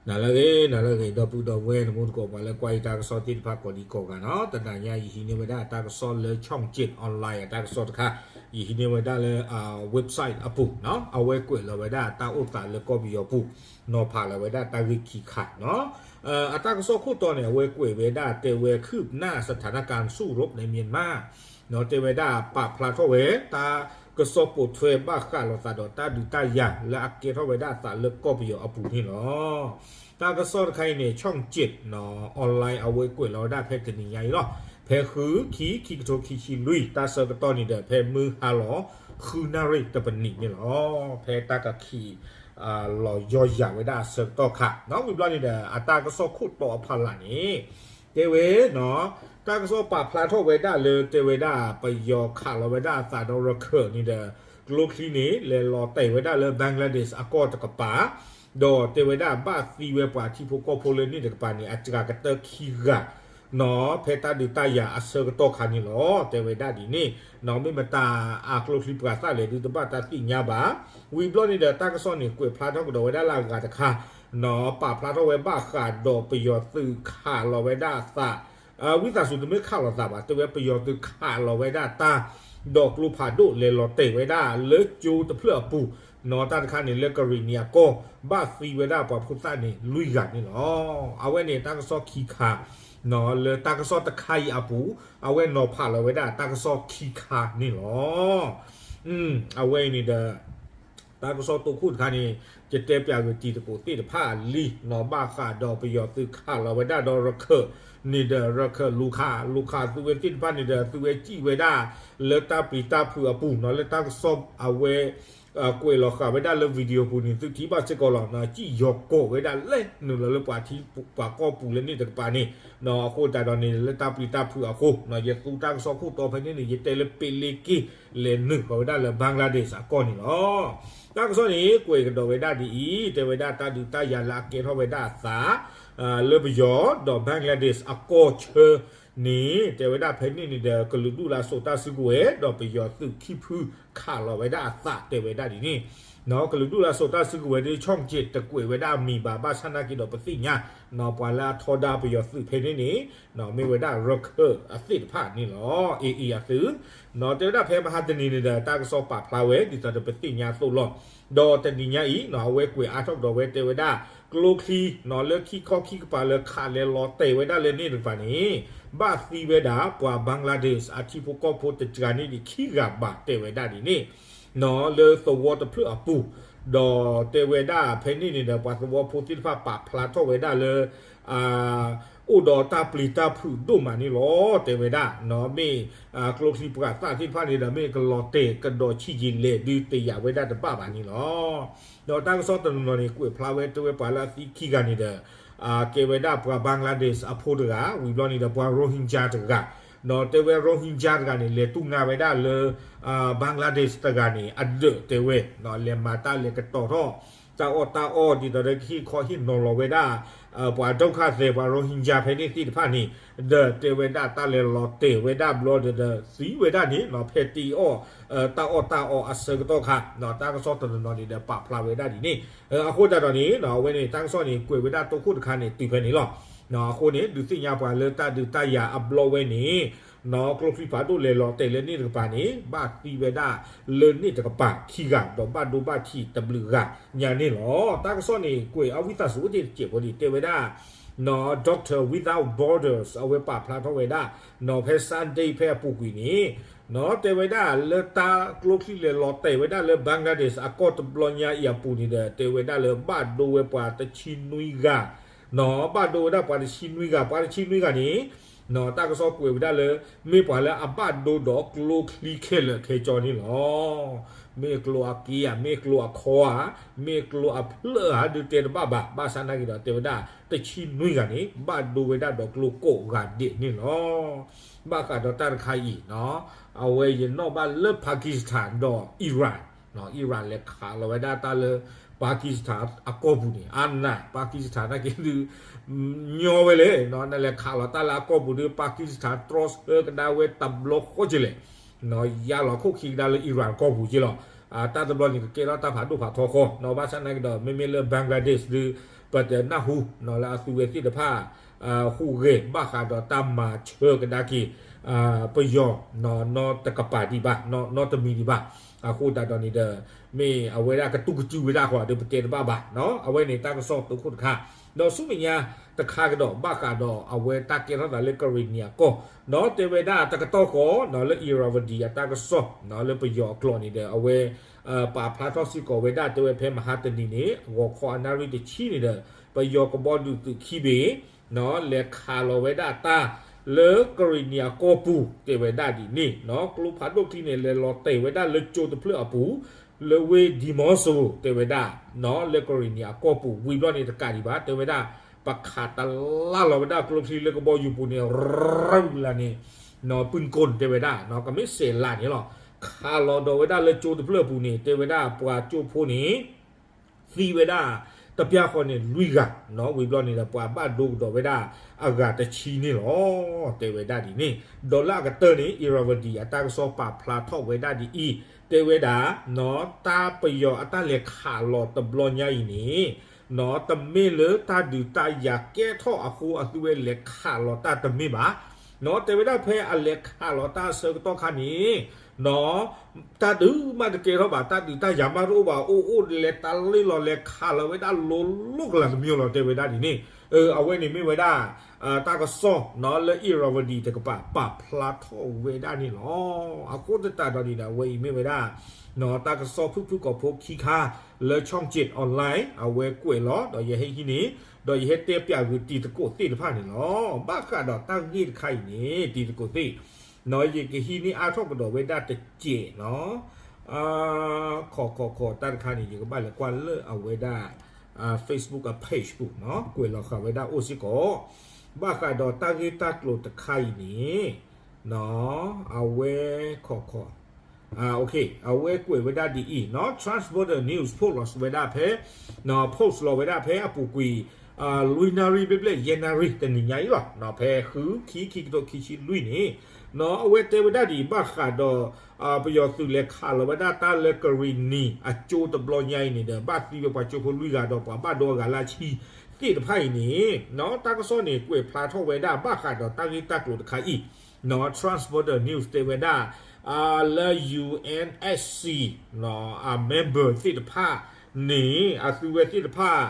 နၤလၢအဂ့ၤ နၤလၢအဂ့ၤ ဒီပုၢ်ဒီဝဲၢ် နမိၢ်သကိး ပှၤလၢကွၢ်ယတၢ်ကစီၣ်သ့ၣ်တဖၣ်ကိးဒံကိးဂၤနီၤ, တနၤညါယဟံးန့ၢ်ဝဲဒၣ်တၢ်ကစီၣ်လၢ Chongchit Online အတၢ်ကစီၣ်တခါ, ယဟံးန့ၢ်ဝဲဒၣ်လၢ website အပူၤနီၤ, အဝဲကွဲးလီၤဝဲဒၣ်တၢ်အိၣ်သးလၢကီၢ်ပယီၤပူၤ, နီၤဖးလီၤဝဲဒၣ်တၢ်ဂ့ၢ်ခံခါနီၤ. အတၢ်ကစီၣ်ခိၣ်တီန့ၣ် အဝဲကွဲးဝဲဒၣ်တဲဝဲ คืบหน้าสถานการณ์สู้รบในเมียนมา တဲဝဲဒၣ်ပာ်ဖျါထီၣ်ဝဲ တၢ်ကစီၣ်ပိာ်ထွဲဘၣ်ဃးလိာ်သးဒီးတၢ်ဒုးတၢ်ယၤလၢအကဲထီၣ်ဝဲဒၣ်အသးလၢကီၢ်ပယီၤအပူၤန့ၣ်လီၤ. တၢ်ကစီၣ်တခါအံၤန့ၣ် Chongchit Online အဝဲကွဲးလီၤဝဲဒၣ်ဖဲတနံၤညါအံၤလီၤ. ဖဲဃု ခံ ခံကထိခံဆံလွံၢ် တၢ်ဆၢကတီၢ်န့ၣ်ဒီး ဖဲမုၢ်ဟါလီၤ ဃုနၣ်ရံၣ်တပနံးန့ၣ်လီၤ. ဖဲတၢ်ကခံး လီၤယီၢ်ယၤဝဲဒၣ်အဆၢကတီၢ်ခါနီၤ, ဝံၤဘျီန့ၣ်ဒီး အတၢ်ကစီၣ်ခိၣ်တီအဖီလာ်န့ၣ် တဲဝဲနီၤ, တၢ်ကစီၣ်ပာ်ဖျါထီၣ်ဝဲဒၣ်လၢတဲဝဲဒၣ် ပယီၤခးလီၤဝဲဒၣ်အသးဒီးရခၢၣ်န့ၣ်ဒီး ကျိချံန့ၣ် လဲၤလီၤတဲာ်ဝဲဒၣ်လၢ Bangladesh အကီၢ်တကပၤ, ဒီးတဲဝဲဒၣ်ဘၣ်သံဝဲပှၤထံဖိကီၢ်ဖိလၢန့ၣ်တကပၤန့ၣ် အစှၤကတၢၢ်ခံဂၤ နီၤ, ဖဲတၢ်ဒုးတၢ်ယၤအဆၢကတီၢ်ခါန့ၣ်လီၤ. တဲဝဲဒၣ်ဒ်န့ၣ်နီၤ, မ့ၢ်မတၤအကျိချံပှၤသၣ်လဲၣ်ဒုးတဘၣ်တၢ်သ့ၣ်ညါဘၣ်. ဝံၤဘျီန့ၣ်ဒီး တၢ်ကစီၣ်န့ၣ် ကွဲးဖျါထီၣ်ကဒီးဝဲဒၣ်လၢအဂၤတခါနီၤ, ပာ်ဖျါထီၣ်ဝဲဘၣ်ဃးဒီးပယီၤသုးခးလီၤဝဲဒၣ်အသး ဝံသးစူၤတမ့ၢ်ခးလီၤသးဘၣ်, တဲဝဲပယီၤသုးခးလီၤဝဲဒၣ်တၢ် ဒီးကျိဖးဒိၣ်လဲၤလီၤတဲာ်ဝဲဒၣ်လၢကၠိတဖျၢၣ်အပူၤနီၤ, တၢ်တခါန့ၣ်လၢကရံၣ်နံၤအကီၢ် ဘၣ်သံဝဲဒၣ်ပှၤဖိသၣ်န့ၣ်လွံၢ်ဂၤန့ၣ်လီၤ. အဝဲန့ၣ်တၢ်ကစီၣ်ခံခါနီၤ, လၢတၢ်ကစီၣ်တခါအံၤအပူၤ အဝဲနီၤဖးလီၤဝဲဒၣ်တၢ်ကစီၣ်ခံခါန့ၣ်လီၤ. အဝဲအံၤန့ၣ်ဒီး တၢ်ကစီၣ်တိခိၣ်တခါန့ၣ် ယတဲပၠးဂ့ၤတံၤသကိးသ့ၣ်တဖၣ်လံနီၤ, ဘၣ်ဃးဒီးပယီၤသုးခးလီၤဝဲဒၣ်ဒီးရခၢၣ်န့ၣ်ဒီး ရခၢၣ်လူၤခး လူၤခးသုဝဲသ့ၣ်တဖၣ်န့ၣ်ဒီး သုဝဲစံၣ်ဝဲဒၣ်လၢတၢ်ပျံၤတၢ်ဖုးအပူၤနီၤ, လၢတၢ်ကစီၣ်အဝဲ ကွဲးလီၤဃာ်ဝဲဒၣ်လၢ video ပူၤန့ၣ် သုထံၣ်ဘၣ်စ့ၢ်ကီးလီၤ, စံၣ်ယီၤကိးဝဲဒၣ်လဲၤနုာ်လီၤလၢပှၤထံပှၤကီၢ်ပူၤလၢန့ၣ်တကပၤန့ၣ်နီၤ, အဃိသတးဒီးန့ၣ် လၢတၢ်ပျံၤတၢ်ဖုးအဃိနီၤ, ယသူတၢ်ကစီၣ်ခိၣ်တီဖဲန့ၣ်န့ၣ် ယတဲလၢပ့လ့က့ၢ် လဲၤနုာ်ဃီၤဝဲဒၣ်လၢ Bangladesh အကီၢ်န့ၣ်လီၤ. တၢ်ကစီၣ်န့ၣ် ကွဲးကဒီးဝဲဒၣ်ဒ်အံၤ, တဲဝဲဒၣ်တၢ်ဒုးတၢ်ယၤလၢအကဲထီၣ်ဝဲဒၣ်အသး လၢပယီၤဒီး Bangladesh အကီၢ်ဆၢန့ၣ် တဲဝဲဒၣ်ဖဲန့ၣ်န့ၣ်ဒီး ကလုာ်ဒူၣ်လၢအစိာ်တၢ်စုကဝဲၤ ဒီးပယီၤသုးခံဖုခးလီၤဝဲဒၣ်အသးတဲဝဲဒၣ်ဒ်န့ၣ်နီၤ, ကလုာ်ဒူၣ်လၢအစိာ်တၢ်စုကဝဲၤဒီး Chongchit တကွဲးဝဲဒၣ်အမံၤဘၣ်, ဘၣ်ဆၣ်နာ်က့ဒီးပသ့ၣ်ညါနီၤ, ပှၤလၢအထီဒါပယီၤသုးဖဲန့ၣ်န့ၣ်နီၤ မ့ၢ်ဝဲဒၣ်ရခၢၣ်အသ့ၣ်တဖၣ်န့ၣ်လီၤ, အ့အ့အသုးနီၤ, တဲဝဲဒၣ်ဖဲမဟါတနံၤန့ၣ်ဒီး တၢ်ကစီၣ်ပာ်ဖျါဝဲ ဒ်သိးဒီးပသ့ၣ်ညါအသိးလီၤ. ဒီးတနံၤညါအံၤနီၤ အဝဲကွဲးအါထီၣ်ကဒီးဝဲတဲဝဲဒၣ် ကျိချံနီၤ လၢခံခီခံကပၤလၢခးလဲၤလီၤတဲာ်ဝဲဒၣ်လၢန့ၣ်တကပၤန့ၣ် ဘၣ်သံဝဲဒၣ်ပှၤ Bangladesh အထံဖိကီၢ်ဖိတစှၤန့ၣ်ဒံးခံဂၤဘၣ်တဲဝဲဒၣ်ဒ်န့ၣ်နီၤ, လၢသဝီတဖျၢၣ်အပူၤ ဒီးတဲဝဲဒၣ်ဖဲန့ၣ်န့ၣ်ဒီး ပှၤသဝီဖိသ့ၣ်တဖၣ်ပာ်ဖျါထီၣ်ဝဲဒၣ်လၢ အိၣ်ဒီးတၢ်ပျံၤတၢ်ဖုးဒိၣ်မးန့ၣ်လီၤ တဲဝဲဒၣ်နီၤ, မ့ၢ်ကျိချံပှၤသၣ်သ့ၣ်တဖၣ်န့ၣ်ဒီး မ့ၢ်ကလီၤတဲာ်ကဒီးဆံးယံာ်လဲၣ်ဒုးတယာ်ဝဲဒၣ်တဘၣ်ဘၣ်န့ၣ်လီၤ. ဒီးတၢ်ကစီၣ်တနီၤနီၤန့ၣ် ကွဲးဖျါဝဲတဲဝဲပှၤလၢအသံခံဂၤန့ၣ်ဒီး ကဲဝဲဒၣ်ပှၤ Bangladesh အဖိတဂၤ, ဝံၤဘျီန့ၣ်ဒီးပှၤ Rohingya တဂၤ, ဒီးတဲဝဲ Rohingya တဂၤန့ၣ် လဲၤတူၢ်ငါဝဲဒၣ်လၢ Bangladesh တဂၤန့ၣ် အဒၢးတဲဝဲ, လဲၤမၤတၢ်လဲၤကတီၤထီၣ် တၢ်အီၣ်တၢ်အီ ဒ်သိးဒီးကဟ့ၣ်ခီဟ့ၣ်နီၤလီၤဝဲဒၣ် ပှၤဒုက္ခသည် ပှၤ Rohingya ဖဲန့ၣ်သ့ၣ်တဖၣ်န့ၣ်, ဒီးတဲဝဲဒၣ်တၢ်လဲၤလီၤတဲာ်ဝဲဒၣ်ဘျီဒီး သံဝဲဒၣ်န့ၣ်နီၤ, ဖဲတ့အီၣ် တၢ်အီၣ်တၢ်အီအဆၢကတီၢ်ခါ, တၢ်ကစီၣ်တနီၤနီၤန့ၣ်ဒီးပာ်ဖျါဝဲဒၣ်ဒ်န့ၣ်, အဃိသတးဒီးန့ၣ် အဝဲန့ၣ် တၢ်ကစီၣ်န့ၣ် ကွဲးဝဲဒၣ်တိခိၣ်တခါန့ၣ် တုၤဖဲန့ၣ်လီၤ. အဃိန့ၣ် ဒုးသ့ၣ်ညါပှၤလၢတၢ်ဒုးတၢ်ယၤအဘျီဝဲန့ၣ် နီၤ ကျိချံဖးဒိၣ်လဲၤလီၤတဲာ်လၢန့ၣ်တကပၤန့ၣ် ဘၣ်သံဝဲဒၣ်လၢန့ၣ်တကပၤခံဂၤ ဒီးဘၣ်ဒိဘၣ်ထံးတဘျုးဂၤညါန့ၣ်လီၤ. တၢ်ကစီၣ်န့ၣ် ကွဲးအဝံသးစူၤအိၣ်တ့ၢ်တစဲးဖိန့ၣ် တဲဝဲဒၣ် နီၤ Doctor Without Borders အဝဲပာ်ဖျါထီၣ်ဝဲဒၣ် နီၤ ဖဲ Sunday ဖဲအပူၤကွံာ်န့ၣ် နီၤ တဲဝဲဒၣ်လၢတၢ်ကျိချံလဲၤလီၤတဲာ်ဝဲဒၣ်လၢ Bangladesh အကီၢ်တဘျီညါအံၤအပူၤန့ၣ်ဒီး တဲဝဲဒၣ်လၢဘၣ်ဒိဝဲပှၤတဆံနွံဂၤ နီၤ ဘၣ်ဒိဝဲဒၣ်ပှၤတဆံနွံဂၤ, ပှၤတဆံနွံဂၤန့ၣ် နီၤ တၢ်ကစီၣ်ကွဲးဝဲဒၣ်လၢ မ့ၢ်ပှၤလၢအဘၣ်ဒိဒီးကျိချံခဲလၢာ်ခဲဆ့န့ၣ်လီၤ. မ့ၢ်ကျိအက့ဧါ, မ့ၢ်ကျိအခီဧါ, မ့ၢ်ကျိအဖျၢၣ်ဧါ ဒုးတဲတဘၣ်ဘၣ်. ဘၣ်ဆၣ်နာ်က့ဒီး တဲဝဲဒၣ် တဆံနွံဂၤန့ၣ် ဘၣ်ဒိဝဲဒၣ်ဒီးကျိကိးဂၤဒဲးန့ၣ်လီၤ. ဘၣ်ဃးဒီးတၢ်တခါအံၤ နီၤ အဝဲယနီၣ်ဘၣ်လၢ Pakistan ဒီး Iran, Iran လဲၤခးလီၤဝဲဒၣ်တၢ်လၢ Pakistan အကီၢ်ပူၤန့ၣ် အါနၢ် Pakistan နာ်က့ဒုး ညီဝဲလဲၣ်, နလဲၤခးလီၤတၢ်လၢအကီၢ်ပူၤဒုး Pakistan တြီဆၢကဒါဝဲတဘျီဃီက့လဲၣ်, ယါလီၤခိၣ်ခံကဒါလၢ Iran ကီၢ်ပူၤက့လီၤ. တၢ်တဘျီန့ၣ်ကကဲထီၣ်တၢ်ဖးဒိၣ်ဖးထီဃီ ဘၣ်ဆၣ်သနာ်က့ဒီး မ့မ့ၢ်လၢ Bangladesh ဒုး ပတနၢ်ဟူ လၢအသုဝဲသ့ၣ်တဖၣ် ဟူးဂဲၤဘၣ်ဃးဒီးတၢ်မၤဆၢကဒါက့ၤ ပယီၤ နီတကပၤဒံးဘၣ် နီတမံၤဒံးဘၣ်. အဃိသတးဒီးန့ၣ်ဒီး မ့ၢ်အဝဲဒၣ်ကတူၢ်ကစုဝဲဒၣ်ဃီဒီး ပတဲတဘၣ်ဘၣ်. အဝဲန့ၣ်တၢ်ကစီၣ်တိခိၣ်တခါ ဒီးဆူမဲာ်ညါတခါကဒီး ဘၣ်ဃးဒီးအဝဲတၢ်ကဲထီၣ်သးလၢကရံၣ်နံၤအကီၢ် ဒီးတဲဝဲဒၣ်တကတီၢ်ဃီ လၢ Irrawaddy အတၢ်ကစီၣ် လၢပယီၤအကျိာ်န့ၣ်ဒီး အဝဲ ပာ်ဖျါထီၣ်စ့ၢ်ကီးဝဲဒၣ် တဲဝဲဖဲမဟါတနံၤန့ၣ် ဂီၤခီအနၣ်ရံၣ်တဆံန့ၣ်ဒီး ပယီၤကဘီဒုးသုးခံဘ့ၣ် လဲၤခးလီၤဝဲဒၣ်တၢ်လၢကရံၣ်နံၤအကီၢ်ပူၤ တဲဝဲဒၣ်ဒ်န့ၣ် ကျိဖးဒိၣ်ချံန့ၣ် လဲၤလီၤတဲာ်ဝဲဒၣ်လၢကၠိတဖျၢၣ်အပူၤ လၢဝ့ၢ်ဒံမီစိၤ တဲဝဲဒၣ် လၢကရံၣ်နံၤအကီၢ်ပူၤ ဝံၤဘျီန့ၣ်တကးဒံးဘၣ် တဲဝဲဒၣ် ပခးတလၢ်လီၤဝဲဒၣ်ကျိချံလၢကဘီယူၤပူၤန့ၣ် ရၢလၢ်န့ၣ် ပုၢ်ကိၢ်တဲဝဲဒၣ် ကမ့ၢ်စဲးလးန့ၣ်လီၤ. ခးလီၤဒီးဝဲဒၣ်လၢကၠိတဖျၢၣ်အပူၤန့ၣ် တဲဝဲဒၣ်ပှၤကၠိဖိန့ၣ် သံဝဲဒၣ် တပျၢ်ဃီန့ၣ် လွံၢ်ဂၤ ဝံၤဘျီန့ၣ်ဒီး ပှၤဘၣ်ဒိကဒီးဝဲဒၣ်အဂၤတဆံန့ၣ်လီၤ တဲဝဲဒၣ်ဒ်န့ၣ်. ဒီးလၢအကတၢၢ်န့ၣ် Irrawaddy အတၢ်ကစီၣ်ပာ်ဖျါထီၣ်ဝဲဒၣ်ဒ်အံၤ တဲဝဲဒၣ် တၢ်ပယီၤအတၢ်လဲၤခးလီၤတဘျီညါအံၤန့ၣ် တမ့ၢ်လၢတၢ်ဒုးတၢ်ယၤကဲထီၣ်အဃိ အသုဝဲလဲၤခးလီၤတၢ်တမ့ၢ်ဘၣ်. တဲဝဲဒၣ်ဖဲအလဲၤခးလီၤတၢ်အဆၢကတီၢ်ခါန့ၣ် တၢ်ဒုးမးတကဲထီၣ်ဘၣ် တၢ်ဒုးတၢ်ယၤမးတအိၣ်ဘၣ် အိၣ်အိၣ်လဲၤတၢ်လ့ၣ်လီၤ လဲၤခးလီၤဝဲဒၣ်လိၤလိၤကလၤတမံၤလီၤ တဲဝဲဒၣ်ဒ်န့ၣ်. အဝဲန့ၣ်မ့ၢ်ဝဲဒၣ် တၢ်ကစီၣ်လၢ Irrawaddy တကပၤ ပာ်ဖျါထီၣ်ဝဲဒၣ်န့ၣ်လီၤ. အဃိသတးဒီးန့ၣ်ဒီး အဝဲအံၤမ့ၢ်ဝဲဒၣ် တၢ်ကစီၣ်ဖုၣ်ဖုၣ်ကိာ်ဖိခံခါ လၢ Channel Online အဝဲကွဲးလီၤ ဒီးယဟဲဟံးန့ၢ် ဒီးယဟဲတဲပၠးဂ့ၤတံၤသကိးသ့ၣ်တဖၣ်န့ၣ်လီၤ. ဘၣ်ဃးဒီးတၢ်ဂ့ၢ်တခါအံၤန့ၣ် တံၤသကိးသ့ၣ် ယကဟံးန့ၢ်အါထီၣ်ကဒီးဝဲဒၣ်တစဲးနီၤ ခီခီခီ တၢ်တခါန့ၣ် ယကဘၣ်လဲၤကွၢ်လၢအဝဲဒၣ် Facebook အ page ပူၤနီၤ ကွဲးလီၤဃာ်ဝဲဒၣ်အိၣ်စ့ၢ်ကီး ဘၣ်ဃးဒီးတၢ်ဂ့ၢ်တၢ်ကျိၤတခါအံၤန့ၣ် အဝဲခီခီ အဝဲကွဲးဝဲဒၣ်ဒ်အံၤနီၤ Transborder News post လီၤဝဲဒၣ်ဖဲ post လီၤဝဲဒၣ်ဖဲအပူၤကွံာ် လွံၢ်နၣ်ရံၣ်ဘျဲၣ်ဘျဲၣ်ယဲၢ်နၣ်ရံၣ်တနံၤညါအံၤလီၤ ဖဲဃုခံခံကထိခံဆံလွံၢ်န့ၣ် အဝဲတဲဝဲဒၣ်ဒ်အံၤ ဘၣ်ဃးဒီးပယီၤသုးလဲၤခးလီၤဝဲဒၣ်တၢ်လၢကရံၣ်နံၤအကၠိတဘျီညါအံၤန့ၣ်ဒီး ဘၣ်သံဝဲပှၤကၠိဖိလွံၢ်ဂၤဒီးပှၤဘၣ်ဒိအဂၤလၢအဆံသ့ၣ်တဖၣ်အံၤန့ၣ် တၢ်ကစီၣ်န့ၣ် ကွဲးဖျါထီၣ်ဝဲဒၣ် ဘၣ်ဃးဒီးတၢ်ဂ့ၢ်တၢ်ကျိၤတခါအံၤ Transborder News တဲဝဲဒၣ် လၢ UNSC အ member သ့ၣ်တဖၣ်န့ၣ် အသုဝဲသ့ၣ်တဖၣ်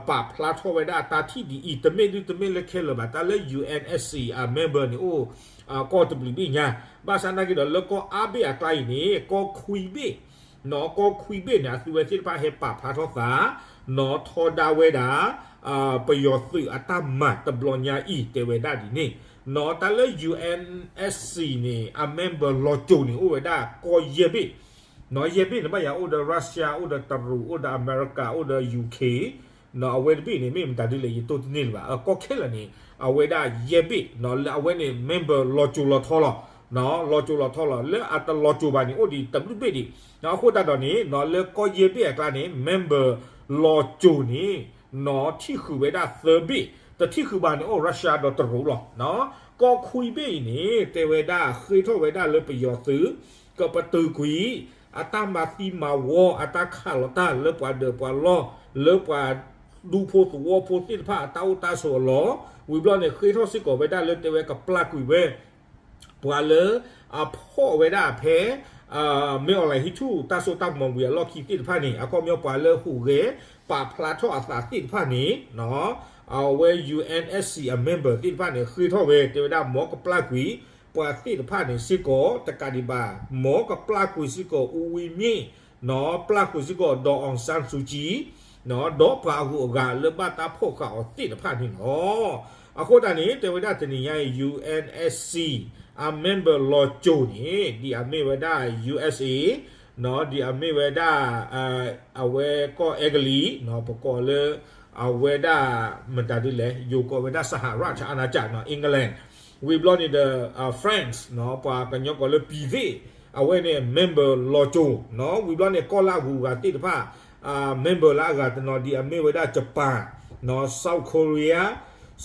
ပာ်ဖျါထီၣ်ဝဲဒၣ်တၢ်ထံၣ်ဒ်အံၤ တမ့ၢ်ဒုတမ့ၢ်လၢခဲလၢာ်ဘၣ် တၢ်လၢ UNSC အ member န့ၣ်အိၣ် ကီၢ်တဘျုးဘ့ၣ်ညါ ဘၣ်ဆၣ်သနာ်က့ဒီးလၢကီၢ်အါဘ့ၣ်အကျါအံၤန့ၣ် ကီၢ်ခွံဘ့ၣ် နီၢ်ကီၢ်ခွံဘ့ၣ်န့ၣ် အသုဝဲသ့ၣ်တဖၣ်ဟဲပာ်ဖျါထီၣ်သး နီၢ်ထီဒါဝဲဒၣ် ပယီၤသုးအတၢ်မၤတဘျီညါအံၤ တဲဝဲဒၣ်ဒ်န့ၣ် နီၢ်တၢ်လၢ UNSC န့ၣ် အ member လီၤစိၤန့ၣ် အိၣ်ဝဲဒၣ်ကီၢ်ယဲၢ်ဘ့ၣ် နီၢ်ယဲၢ်ဘ့ၣ်န့ၣ် ဘၣ်ယၤအိၣ်ဒီး Russia အိၣ်ဒီးတရူး အိၣ်ဒီးအမဲရကၤ အိၣ်ဒီး UK နီၢ်အဝဲတဘ့ၣ်န့ၣ် မ့ၢ်မတၤဒ်လဲၣ် ယတိၢ်တန့ၢ်လၢၤဘၣ် ကီၢ်ခဲလၢာ်န့ၣ် အဝဲဒၣ်ယဲၢ်ဘ့ၣ် လၢအဝဲန့ၣ် member လီၤစိၤလီၤထီလီၤ လီၤစိၤလီၤထီလီၤ လၢအတလီၤစိၤဘၣ်န့ၣ် အိၣ်ဒံးတဘျုးဘ့ၣ်ဒံး အဃိသတးဒီးန့ၣ် နီၢ်လၢကီၢ်ယဲၢ်ဘ့ၣ်အကျါန့ၣ် member လီၤစိၤန့ၣ် နီၢ်ထံၣ်ဃုာ်ဝဲဒၣ်သၢဘ့ၣ် တထံၣ်ဃုာ်ဘၣ်န့ၣ် အိၣ် Russia ဒီးတရူးလီၤ ကီၢ်ခွံဘ့ၣ်အံၤန့ၣ် တဲဝဲဒၣ်ဃ့ထီၣ်ဝဲဒၣ်လၢပယီၤသုး ကပတုာ်ကွံာ် အတၢ်မၤသံမၤဝီ အတၢ်ခးလီၤတၢ်လၢပှၤဒၢးပှၤလီၢ် လၢပှၤဒူဖိသဝီဖိသ့ၣ်တဖၣ်အတၢ်အိၣ်တၢ်ဆိးအလီၢ် ဝံၤဘျီန့ၣ် ဃ့ထီၣ်စ့ၢ်ကီးဝဲဒၣ်လၢတဲဝဲကပျၢ်ကွံာ်ဝဲ ပှၤလၢအဖီၣ်ဝဲဒၣ်ဖဲ မင်းအောင်လှိုင် ဟံးထူၣ်တၢ်စိတၢ်ကမီၤဝံၤအလီၢ်ခံသ့ၣ်တဖၣ်န့ၣ် အခီပညီပှၤလၢဟူးဂဲၤ ပာ်ဖျါထီၣ်အသးသ့ၣ်တဖၣ်န့ၣ် အဝဲ UNSC အ member သ့ၣ်တဖၣ်န့ၣ် ဃ့ထီၣ်ဝဲ တဲဝဲဒၣ်မ်ကပျၢ်ကွံာ် ပှၤသ့ၣ်တဖၣ်န့ၣ်စ့ၢ်ကီး တကးဒံးဘၣ် မ်ကပျၢ်ကွံာ်စ့ၢ်ကီး ဦးဝင်းမြင့် ပျၢ်ကွံာ်စ့ၢ်ကီး ဒေါ်အောင်ဆန်းစုကြည် ဒီးပှၤအဂုၤအဂၤလၢဘၣ်တၢ်ဖီၣ်ဃာ်အီၤသ့ၣ်တဖၣ်န့ၣ်လီၤ. အဃိသတးန့ၣ် တဲဝဲဒၣ်တနံၤညါအံၤ UNSC အ member လီၤစိၤန့ၣ် ဒ်အမ့ၢ်ဝဲဒၣ် USA ဒ်အမ့ၢ်ဝဲဒၣ် အဝဲကီၢ်အဲကလံး ပကိးလၢ အဝဲဒၣ် မတၤဒ်လဲၣ် ယိၤကိးဝဲဒၣ် สหราชอาณาจักร နီၤ England ဝံၤဘျီန့ၣ်ဒီး France နီၤ ပှၤကညီကိးလၢ ပြည်သစ် အဝဲန့ၣ် member လီၤစိၤ နီၤ ဝံၤဘျီန့ၣ် ကီၢ်လၢအဂုၤအဂၤသ့ၣ်တဖၣ် member လၢအဂၤတနီၤ ဒ်အမ့ၢ်ဝဲဒၣ် Japan နီၤ South Korea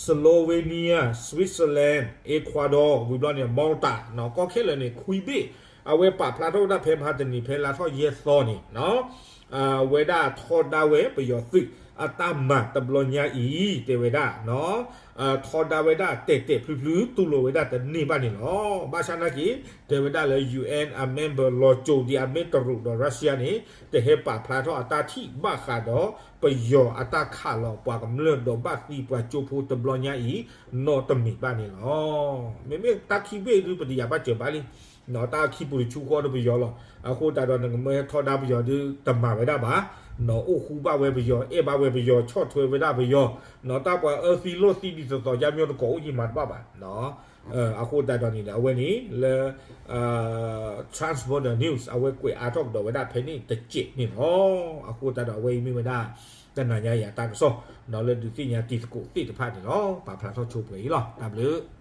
Slovenia Switzerland Ecuador ဝံၤဘျီန့ၣ် Malta နီၤ ကီၢ်ခဲလၢာ်န့ၣ် ခွံဘ့ၣ် အဝဲပာ်ဖျါထီၣ်ဝဲဒၣ်ဖဲမဟါတနံၤ ဖဲလါထီၣ်ယဲၢ်သီန့ၣ် ဝဲဒၣ်ထီဒါဝဲပယီၤသုးအတၢ်မၤတဘျီညါအံၤ တဲဝဲဒၣ် ထီဒါဝဲဒၣ်တဲာ်တဲာ်ဖျုဖျု တူၢ်လိာ်ဝဲဒၣ်တန့ၢ်ဘၣ်န့ၣ်လီၤ. ဘၣ်ဆၣ်နာ်က့ တဲဝဲဒၣ်လၢ ယူၣ်အဲၣ် အ member လီၤစိၤဒံးအမ့ၢ်တရူးဒီး Russia န့ၣ် တဟဲပာ်ဖျါထီၣ်အတၢ်ထံၣ်ဘၣ်ဃးဒီး ပယီၤအတၢ်ခးလီၤပှၤကမျၢၢ်ဒီးဘၣ်သံပှၤကၠိဖိတဘျီညါအံၤ နီတမံၤဘၣ်န့ၣ်လီၤ. မ့မ့ၢ်တၢ်ခံဘ့ၣ်ဒုး ပတယာ်ဘၣ်စၢၤဘၣ်လံ တၢ်ခံပူၤတဆူဃီဒီးပယီၤလီၤ. အဃိသတးဒီး နကမၢထီဒါပယီၤဒုး တမၤဝဲဒၣ်ဘၣ်, နီၢ်အိၣ်ဃူဘၣ်ဝဲပယီၤ, အဲၣ်ဘၣ်ဝဲပယီၤ, ဆီၣ်ထွဲဝဲဒၣ်ပယီၤ, နီၢ်တၢ်ပှၤအၢသံလိာ်သံ ဒ်သိးသိးယါမ့ၢ်တကိးအိၣ်ယံၤမၤတဘၣ်ဘၣ်. အဃိသတးဒီးန့ၣ်ဒီး အဝဲန့ၣ်လၢ Transborder News အဝဲကွဲးအါထီၣ်ကဒီးဝဲဒၣ်ဖဲန့ၣ်တစဲးန့ၣ်လီၤ. အဃိသတးဒီး အဝဲအံၤမ့ၢ်ဝဲဒၣ် တနၤညါအံၤအတၢ်ကစီၣ် နီၢ်လၢဒုးသ့ၣ်ညါတံၤသကိးသ့ၣ်တဖၣ်န့ၣ်လီၤ. ပာ်ဖျါထီၣ်ဆိပှဲၤအံၤလီၤ. တၢ်ဘျုး